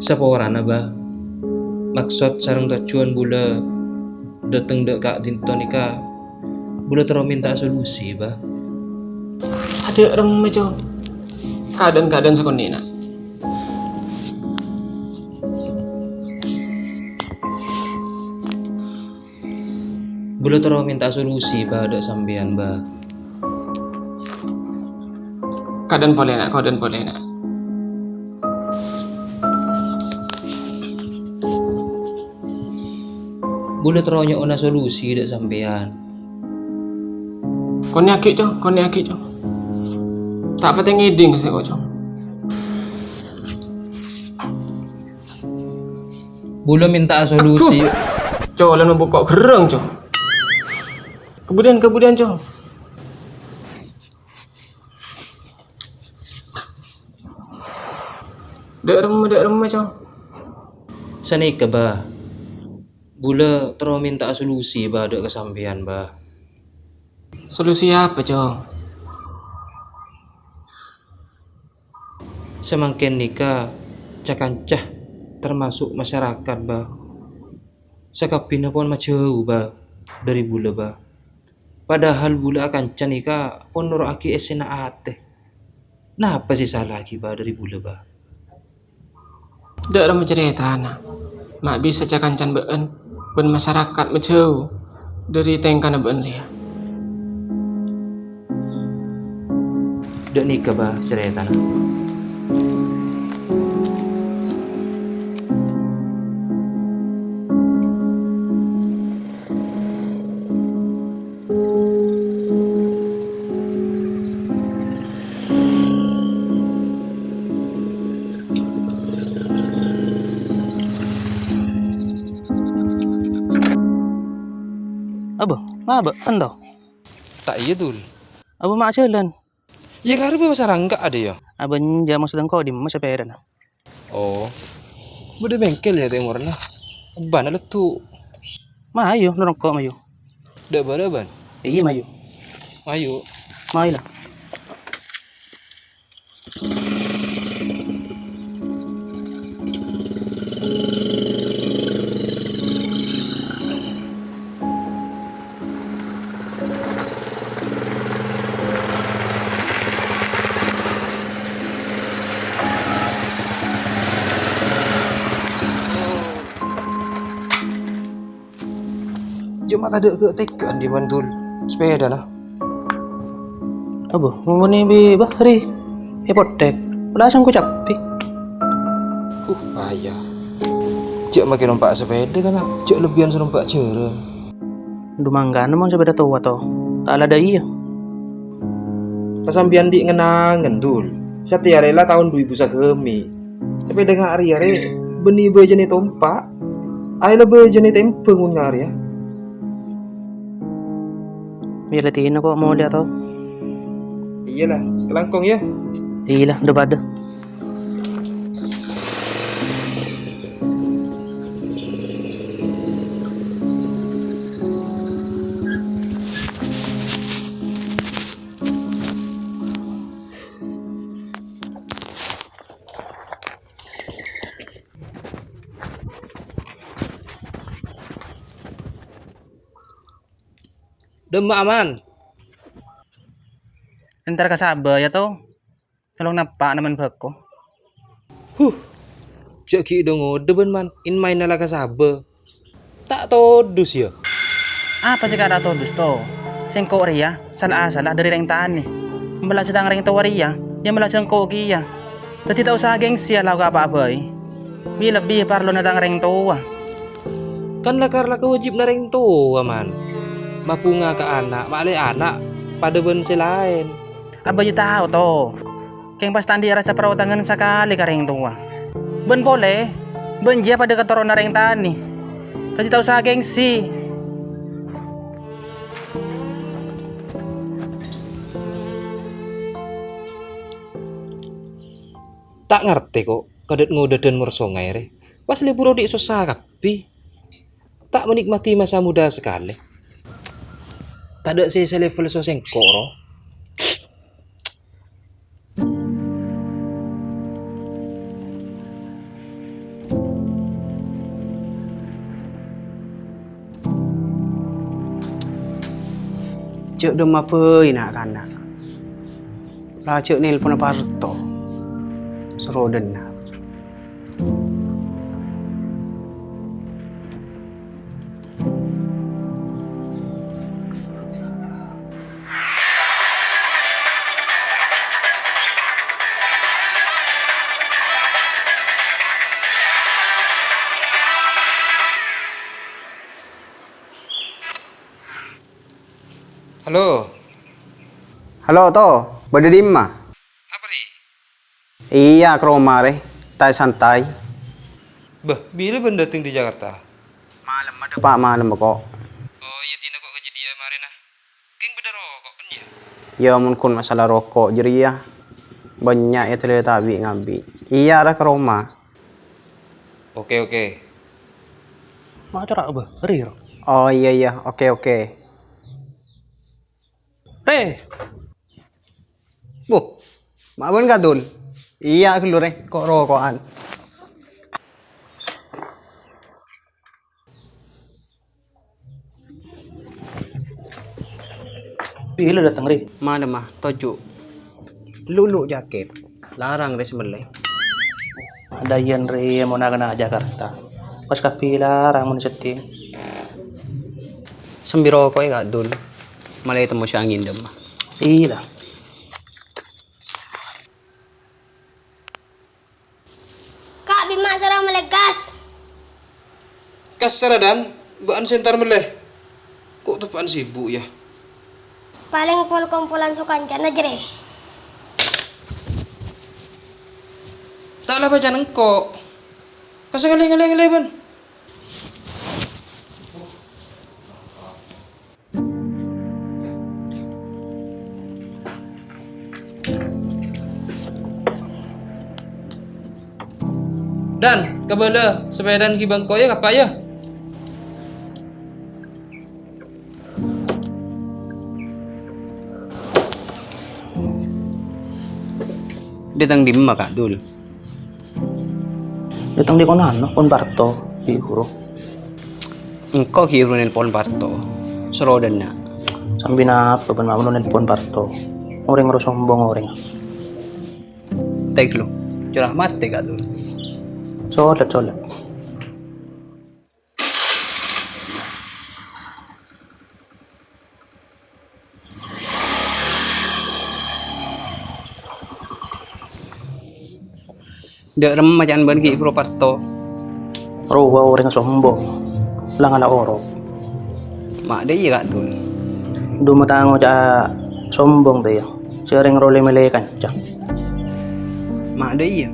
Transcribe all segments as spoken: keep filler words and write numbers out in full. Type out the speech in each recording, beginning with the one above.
Saporana, Bah. Maksod sareng tojjhuwân bulâ dâteng dâ' ka'dinto nèka, bulâ terro mènta'a solusi, Bah. Adâ' remma, Cong. Kaadâ'ân-kaadâ'ân sakonè'na. Bulâ terro mènta'a solusi, Bah, dâ' sampèyan, Bah. Kaadâ'ân polè, Na', kaadâ'ân polè, Na'. Bulâ terro nyo'ona solusi dâ' sampèyan. Konè'aghi, Cong, konè'aghi, Cong. Ta' patè ngèdhing sè ko', Cong. Bulâ mènta'a solusi. Aduh. Cong, lan mabukka' gherrâng, Cong. Kemudian, kemudian, Cong. Dâ' remma, dâ' remma, Cong. Sanèka, Bah. Bulâ terro mènta'a solusi, Bah, dâ' ka sampèyan, Bah. Solusi apa, Cong? Samangkèn nèka ca-kanca, termasuk masyarakat, Bah, sakabbhiyânna pon majâu, Bah, dâri bulâ, Bah. Padahal bulâ akanca nèka pon noro'aghi èssèna atè. Napa sè sala ghibâ dâri bulâ, Bah? Dâ' remma carètana, ma' bisa ca-kancana bâ'ân bân masarakat majâu dâri tèngkana bâ'ân rèya. Dâ' nèka, Bah, carètana. Abâ, mabâ, ento? Ta' iyâ, Dul. Abâ, ma' ajhâlân? Iyâ, karè bâ' sarangga' adâ, yâ. Abâ, enjâ', maksod engko' dimma sapèdana? Oh. Bâdâ bengkel yâ, tèmorra. Ebbhâna lettu'. Mayu, norongko' mayu. Dâ' bârâ, Bân? Iyâ, mayu. Mayu. Mayu, la. Jhâ' ma' tadâ' ghâ'-tegghâ'ân dimma, Dul, sapèdana. Abâ, mon bânnè bi' Bahri, èpotthèk, la sengko' cabbhi. Uh, paya. Jhâ' makè nompa' sapèda, kana', jhâ' lebbiyân sè nompa' jhârâng. Dhu mangkana mon sapèda towa, to, ta' la dâ' iyâ. Pas sampèyan dhi' ngen-angen, Dul. Satèya rè la taon du èbu sagâmè'. Sapèda nga' rèya rè bânnè bâjâna ètompa'. Arè la bâjâna ètèmbhâng mon nga' rèya. Mè' la dina ko' molèya, to? Iyâ, la. Sakalangkong, yâ. Iyâ, la, dâ-padâ. Dâmma, Aman? Entar ka sabâ, yâ, to. Tolong nappa' nemmen bhâko. Huh, jhâ' ghi' dhu-ngodâ bân, Man, in-maènna la ka sabâ. Ta' todus, yâ? Apa sè ta' todus, to? Sèngko' rèya sala-asala dâri rèng tanè. Mella sè tang rèng towa rèya, yâ mella sèngko' kèya. Dhâddhi ta' osa gengsi alako apa'a bhâi. Bi-lebbi parlona tang rèng towa. Kan lakar la kawâjibhânna rèng towa, Man. Mabhunga ka ana', ma'lè ana', padâ bân sè laèn. Abâ' jiyâ tao, to. Kèng pas ta' andi' rassa parotèngan sakalè ka rèng towa. Bân polè, bân jiyâ padâ katoronna rèng tanè. Dhâddhi ta' osa gengsi. Ta' ngartè, ko', kadât-ngodâdhân mor songay rè. Pas lebur odi' sossa kabbhi. Ta' manikmati masa muda sakalè. Tadâ' sè selevel so sèngko', ro. Jhâ' dhâmma bhâi na'-kana'. La jhâ' nelponna Parto. Soro dhenna'. Halo. Halo, To. Bâdâ dimma? Apa, Ri? Iyâ, ka roma, rè. Santai-santai. Bâh, bilâ bân dâteng dâri Jakarta? Malem, adâ', Pa', malem, kok. Oh, iyâ, dinah kok ka jâdiyâ marèna. Kèng bâdâ roko', kan, yâ? Yâ, mon ghun masalah roko' jârèya. Bânnya' yâ, tèlè ta' bi-ngabi'. Iyâ, ra ka roma. Oke, oke. Ma' cara, bâh, ri, ro. Oh, iyâ, iyâ. Oke, oke. Rè. Buh, ma' bân Ka' Dul? Iyâ, ghâllu, rè. Ko'-roko'an. Bilâ dâteng, Ri? Malem, ah, toju'. Lu'-lu' jaket. Larang, rè, sè mellè. Adâ' iyân, Ri, mon na'-kana' Jakarta. Pas kabbhi larang mon sedding. Sambi roko'è, Ka' Dul. Malè temmo sè angèn dâmma. Iyâ, la. Ka', Bima soro mellè gas. Kassara, Dan, bâ'ân sè entar mellè. Ko' teppa'an sibuk, yâ? Palèng pol-kompolan so-kancana jârèya. Ta' la bâca engko'. Kassa' ngallè, ngallè, ngallè, bân. Dan, kabâlâ, sapèdana ghi' bângko, yâ, kappa, yâ. Dâteng dimma, Ka' Dul? Dâteng dhi' konana, pon Parto, ghi' bhuru. Engko' ghi' bhuru nelpon Parto. Soro dânna'. Sambi napa bân ma'mon nelpon Parto? Orèng ro sombong orèng. Tèk lu. Curah matè, Ka' Dul. Solat, solat. Dâ' remma ca'na bân ghi' bhuru Parto. Rowa orèng sombong, la ngala' oro'. Ma' dâ' iyâ, Ka' Dul. Dhu ma' ta' ngoca'a sombong, tèya. Sè orèng ro lè-mellè kanca. Ma' dâ' iyâ.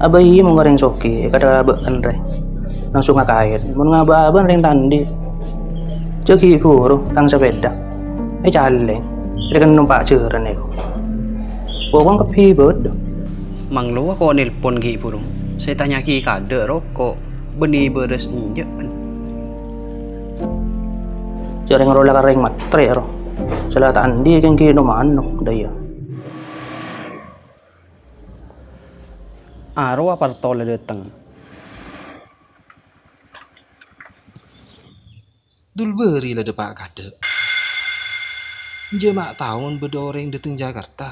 Abâ iyâ mon orèng soghi, èkadhâ bâ'ân rè. Langsung akaèn. Mon ngabâ' abâ' rèng ta' andi'. Jâ' ghi' bhuru, tang sapèda. Ècalèng. Rèken nompa' jhârân èko. Pokok kabbhi bâdâ. Manglowa ko' nelpon ghi' bhuru. Sè ètanya'aghi kadâ' roko'. Bânnè bârâs enjâ'. Jâ' rèng ro la karèng matrè ro. Sè la ta' andi' kèng ghi' no-mano, dâ' iyâ. Arowa Parto la dâteng. Dul Bâri la dâpa' kadâ'. Enjâ' ma' tao mon bâdâ orèng dâteng Jakarta.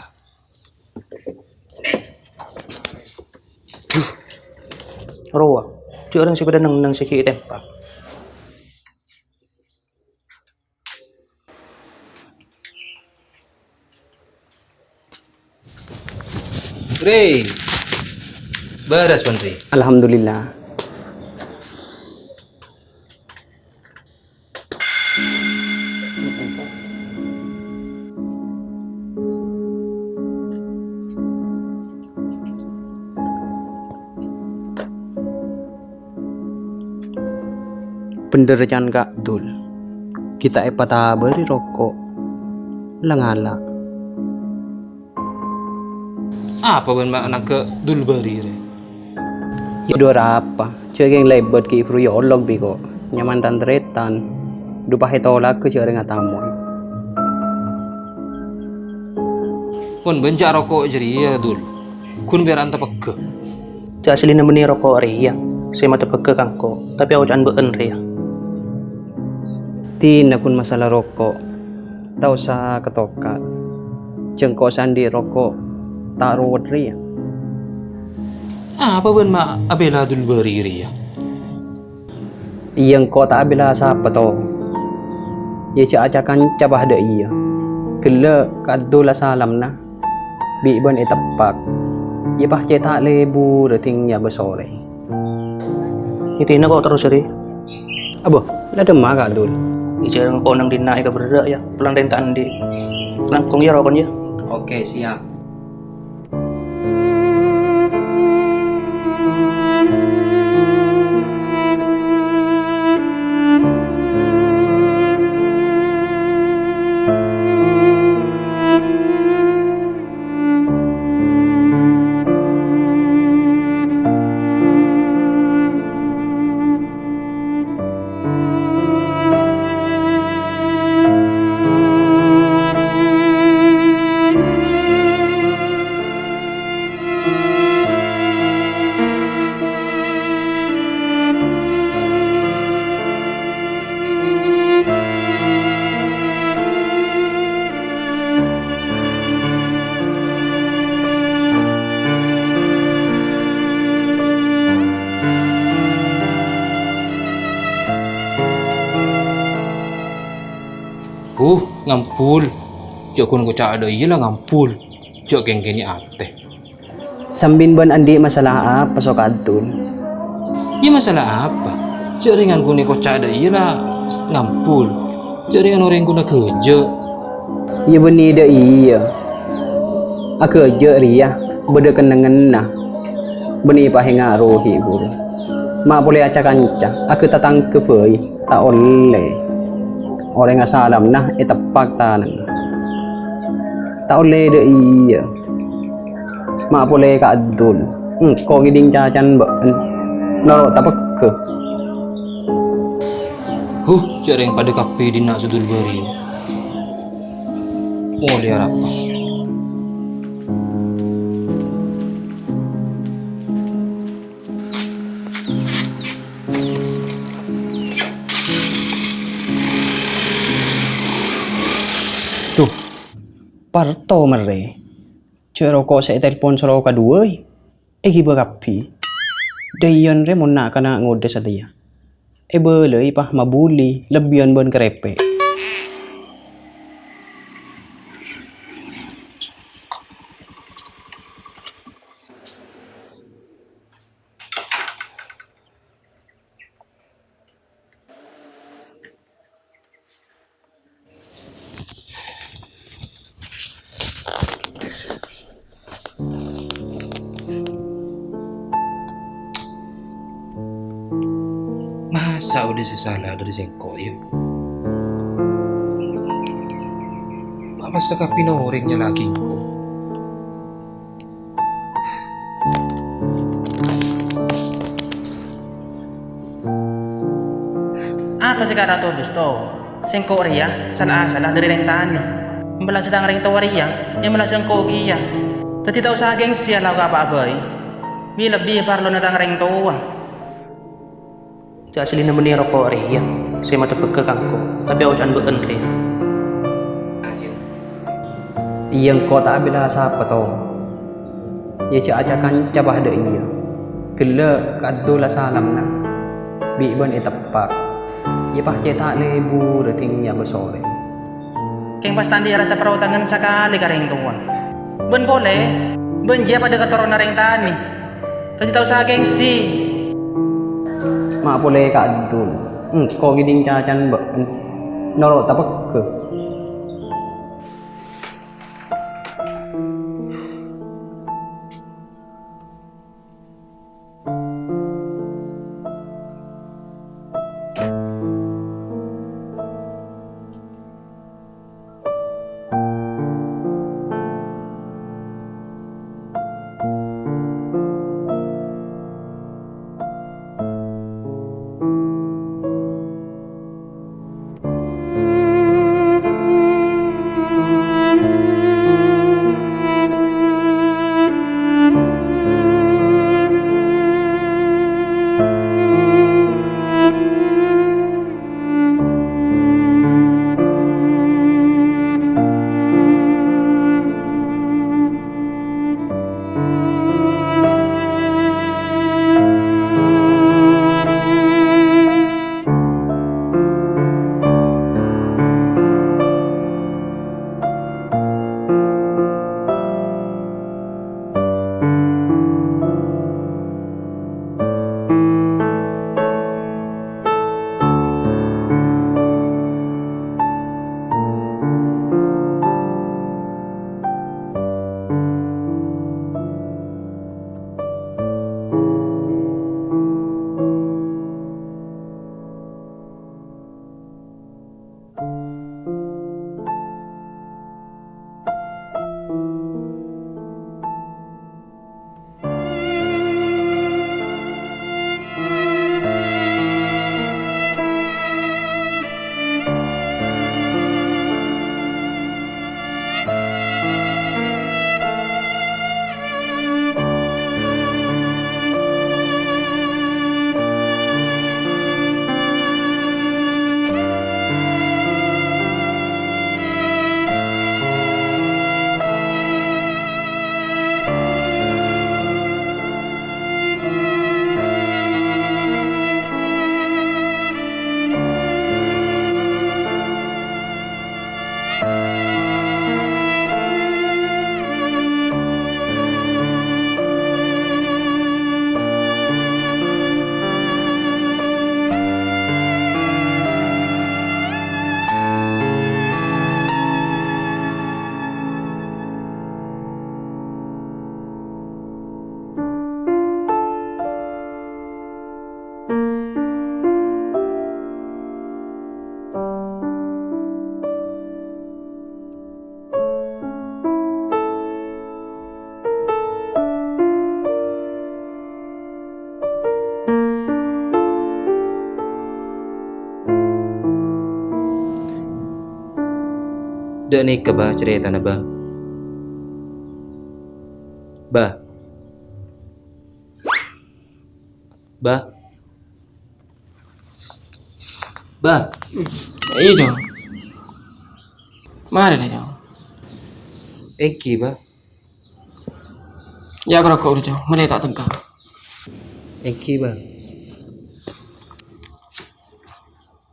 Duh. Rowa, dhi' orèng sè padâ neng-enneng sè ghi' ètempa. Rè. Bârâs, bân, Rè. Alhamdulillah. Bhendher can Ka' Dul. Ghi' ta' èpatabâri roko'. La ngala'. Apa bân ma' nangghâ' Dul Bâri, Rè? Yâ, dhu arapa? Jâ' kèng lèbât ghi' bhuru yâ olok bi' ko'. Nyaman tan-tarètan. Dhu pas ètolak jâ' orèng atamoy. Pon bânca' roko' jârèya, Dul. Ghun pèra' ènta pegghâ. Jâ' asllina bânnè roko' rèya sè matepegghâ ka engko', tapè oca'an bâ'ân rèya. Dinah ghun masalah roko', Ta' osa katoka'. Jhâ' engko' sè andi' roko' ta' rowet rèya. Apa bâ'na ma' abhilâ Dulbari rèya? Iyâ, engko' ta' abhilâ sapa, To. Iyâ, jhâ' aca-kanca, pas dâ' iyâ. Ghellâ' Ka' Abdul asalamna bi' bâ'na èteppa'. Iyâ, pas cè' ta' lebur dhing nyabâ sorè. Itèna kok terros, Ri? Abâ, la dâmma, Ka' Dul? Ijâ engko' neng dinna' èkaberrâ', yâ. Polana rèng ta' andi'. Langkong, yâ, rokon, yâ. Oke, siap. Huh, ngampol. Jhâ' ghun koca' dâ' iyâ la ngampol. Jhâ' kèng-kènè' atè. Sambin bâ'na andi' masalah apa, so Ka' Dul? Iyâ, masalah apa? Jhâ' rèngan ghun èkoca' dâ' iyâ la ngampol. Jhâ' rèngan orèng ghun aghâjâ'. Iyâ, bânnè dâ' iyâ. Aghâjâ' rèya bâdâ kennengnganna. Bânnè pas èngarohi, buru. Ma' polè aca-kanca, aghâ tatangghâ bhâi. Ta' ollè. Orèng asalamna èteppa' tanangnga. Ta' ollè dâ' iyâ. Ma' polè Ka' Dul. Engko' ngèdhing cacana bâ'na. Noro' tapegghâ. Huh, jhâ' rèng padâ kabbhi dinna' Dulbari. Molè arapa? Dhu, parto marè. Jhâ' roko' sè ètelpon soro kaduwâ, è, èghibâ kabbhi. Dâiyân rè mon na'-kana' ngodâ satèya. Èbâlâi pas mabuli, lebbiyân bân kerèpè'. Masa' bâdâ sè sala dâri sèngko', yâ? Ma' pas sakabbhiyânna orèng nyala'aghi engko'? Apa sè ka'dinto, Bus, To? Sèngko' rèya sala-asala dâri rèng tanè. Mella' sè tang rèng towa rèya, yâ mella' sèngko' kèya. Dhâddhi ta' osa gengsi alako apa'a bhâi. Bi-lebbi parlona tang rèng towa. Jhâ' asllina bânnè roko' rèya sè matepegghâ ka engko', tapè oca'na bâ'na rèya. Iyâ, engko' ta' abhilâ sapa, To. Iyâ, jhâ' aca-kanca, pas dâ' iyâ. Ghellâ' Ka' Abdul asalamna bi' bâ'na èteppa'. Iyâ, pas cè' ta' lebur dhing nyabâ sorè. Kèng pas ta' andi' rassa parotèngan sakalè ka rèng towa. Bân polè, bân jiyâ padâ katoronna rèng tanè. Dhâddhi ta' osa gengsi. Ma' polè Ka' Abdul. Engko' ngèdhing cacana bâ'na. Noro' tapegghâ. Dâ' nèka, Bâ, carètana, Bâ. Bâ. Bâ. Bâ. Iyâ, Cong. Marè la, Cong. Èngghi, Bâ. Yâ, karo-karo, Cong. Malè ta' tengka. Èngghi, Bâ.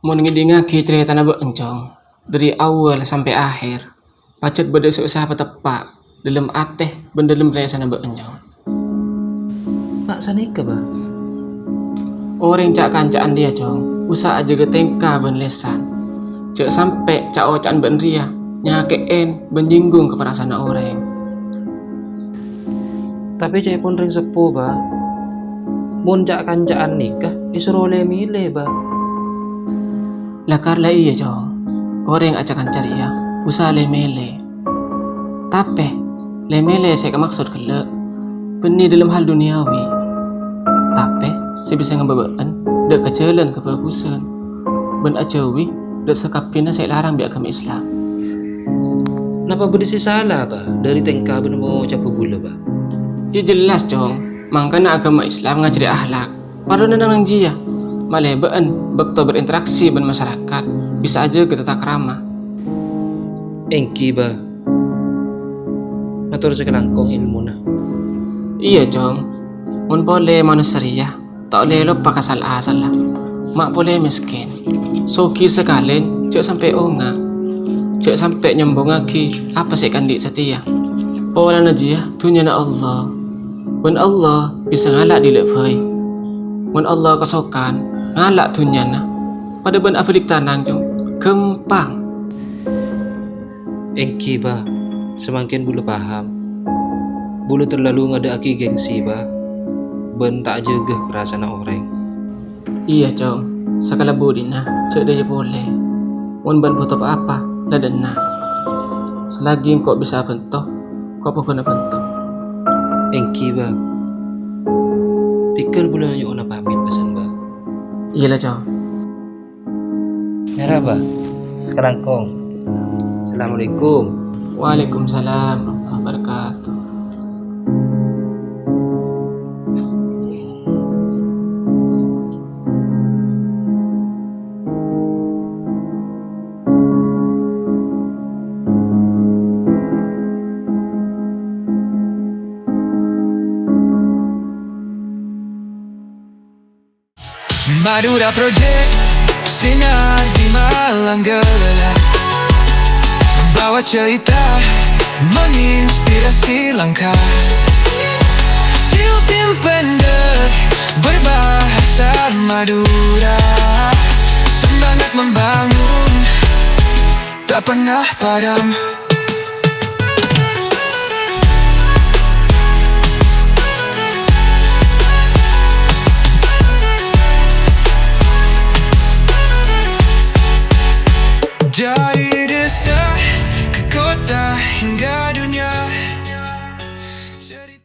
Mon ngèdingngaghi carètana bâ'en, Cong, dâri awwal sampè' ahèr, pajhât bâdâ sè osa pateppa' dâlem atè bân dâlem rèsana bâ'en, Cong. Ma' sanèka, Bâ? Orèng ca'-kanca'an rèya, Cong, osa ajâgâ tèngka bân lèsan. Jhâ' sampè' ca'-oca'an bâ'en rèya nyakè'è bân nyènggung ka parasaanna orèng. Tapè ca'èpon rèng seppo, Bâ, mon ca'-kanca'an nèka èsoro lè-mèlè, Bâ. Lakar la iyâ, Cong. Orèng aca-kanca rèya osa lè-mèlè. Tapè, lè-mèlè sè èkamaksod ghellâ' bânnè dâlem hal dunyawi. Tapè, sè bisa ngabâ bâ'en dâ' ka jhâlân kabhâghusân, bân ajhâuwi dâ' sakabbhiyânna sè èlarang bi' aghâma Islam. Napa bâdâ sè sala, Bâ, dâri tèngka bân pangocabbhâ bulâ, Bâ? Yâ jelas, Cong. Mangkana aghâma Islam ngajhâri akhlak. Parlo nèng-ennèng jiyâ. Malè bâ'en bâkto berinteraksi bân masyarakat bisa ajâgâ tata krama. Èngghi, Bâ. Mator sakalangkong èlmona. Iyâ, Cong. Mon polè manossa rèya, ta' ollè loppa ka sal-asalla. Ma' polè mèskèn. Soghi sakalèn, jhâ' sampè' onga'. Jhâ' sampè' nyombongngaghi apa sè èkaandi' satèya. Polana jiyâ, dhunnyana Allah. Bân Allah bisa ngala' dila' bhâi. Mon Allah kasokan ngala' dhunnyana, padâ bân abâlik tanang, Cong. Ghâmpang. Èngghi, Bâ. Samangkèn bulâ paham. Bulâ terlalu ngadâ'aghi gengsi, Bâ. Bân ta' ajâgâ parasaanna orèng. Iyâ, Cong. Sakalabâdina, jhâ' dâjâ polè. Mon bâ'en bhuto pa-apa, la dâ' enna'. Salagi engko' bisa abhânto, ko' pabhâna bhânto. Èngghi, Bâ. Tèghâl bulâ nyo'ona pamit, pèsan, Bâ. Iyâ la, Cong. Nyara, Bâ. Sakalangkong. Assalamualaikum. Waalaikumsalam warahmatullahi wabarakatuh. Madura Project, sinar di Malang gelerra. Membawa cerita, menginspirasi langkah. Film pendek berbahasa Madura. Semangat membangun, tak pernah padam.